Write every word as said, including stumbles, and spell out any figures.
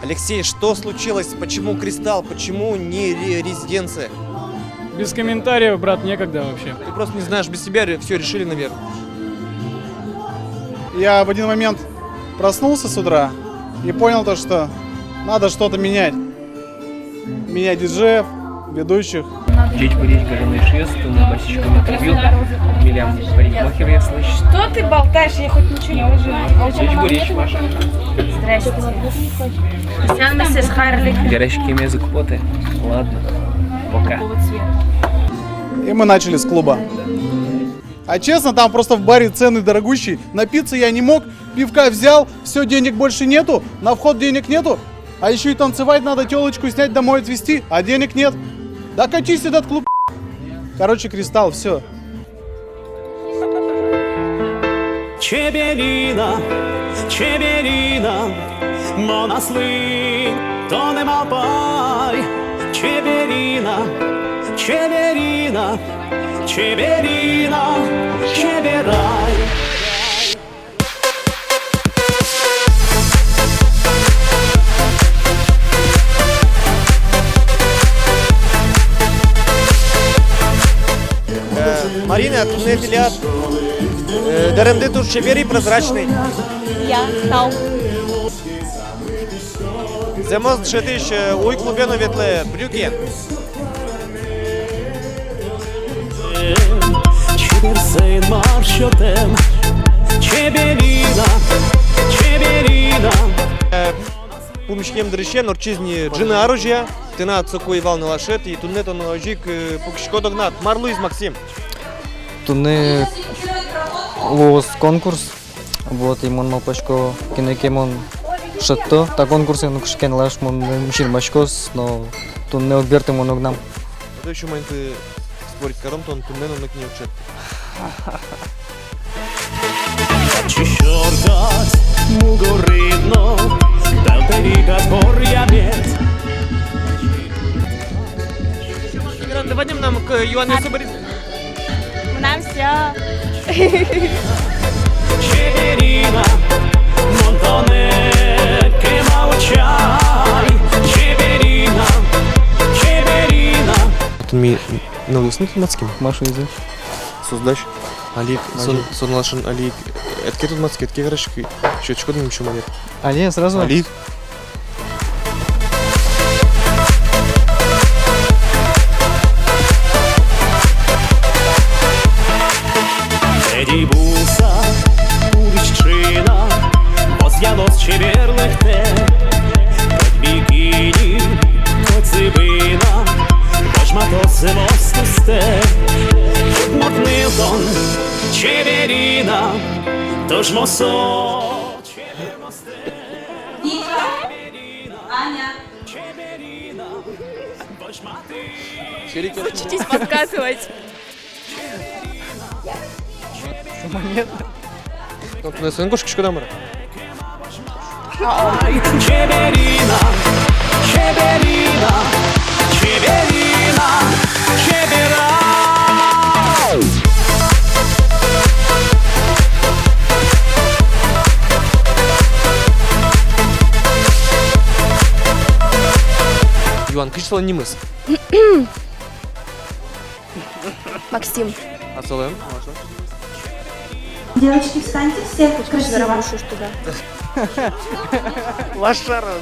Алексей, что случилось? Почему Кристалл? Почему не ре-, резиденция? Без комментариев, брат, некогда вообще. Ты просто не знаешь, без тебя все решили, наверное. Я в один момент проснулся с утра и понял то, что надо что-то менять. Менять диджеев, ведущих. Ӟечбуресь, гажано эшъёс, туннэ басьтӥськом интервью милям парикмахеръёслэсь. Что ты болтаешь? Я хоть ничего не вижу. Ӟечбуресь, Маша. Здрасте. Сян мисс Харли. Вераськемез уг поты. Ладно. Пока. И мы начали с клуба. А честно, там просто в баре цены дорогущие. Напиться я не мог, пивка взял, все, денег больше нету, на вход денег нету. А ещё и танцевать надо, тёлочку снять, домой отвезти, а денег нет. Да катись этот клуб. Короче, Кристалл, все. Чеберина, чеберина, мон аслым тонэ малпай. Чеберина, чеберина, чеберина, чеберай. Э, Марина, туннэ тӥляд, э, дэремды туж чебер и прозрачный. Я, тау. Зэмос дышетӥсь, э, уй клубе но ветлэ, брюки. Чеберсен мар сётэм, чеберина, чеберина. Э, пумиськем дырысен ортчиз ни ӝыны арозья, тынад соку ӧй вал нылашед, и туннэ тон озьы ик, э, пукиськод огнад. Мар луиз, Максим? Туннэ луоз конкурс. Вот, и мон малпасько, кинэ ке мон шедьто та конкурсын, ну, кыӵе ке нылаш монэн синмаськоз, но туннэ уг берты мон огнам. Следующий момент, э, спорить каром, тон туннэ но нокинэ уд шедьты. Чищёркат мугорыд но, балтӥ кадь поръямед. Давай нам к Юанэ собере. Мынам всё. Чеберина, мон тонэ кема утчай. Чеберина, чеберина. Тон ми нылъёсын тодматским? Маша изы. Создашь. Али ик, сон, сон лашын али ик. Этке тодматски, этке вераськы. Чё, чё, кодын ещё манер? Али сразу? Али ик. Эди буса улӥсь ӵына, возъялоз чеберлыктэ. Коть бикини, коть зыбыны, возьматоз зэмос кыстэ. Удмурт ныл тон, чеберина, туж мосо. Вика, Аня. Учитесь подсказывать. Как на сценку шкишка, да, мара? Чеберина, чеберина, чеберина, чеберай. Юан, кызьы солэн нимыз? Максим. А солэн? Девочки, встаньте все. Красиво. Здорово, что, да. Лошара.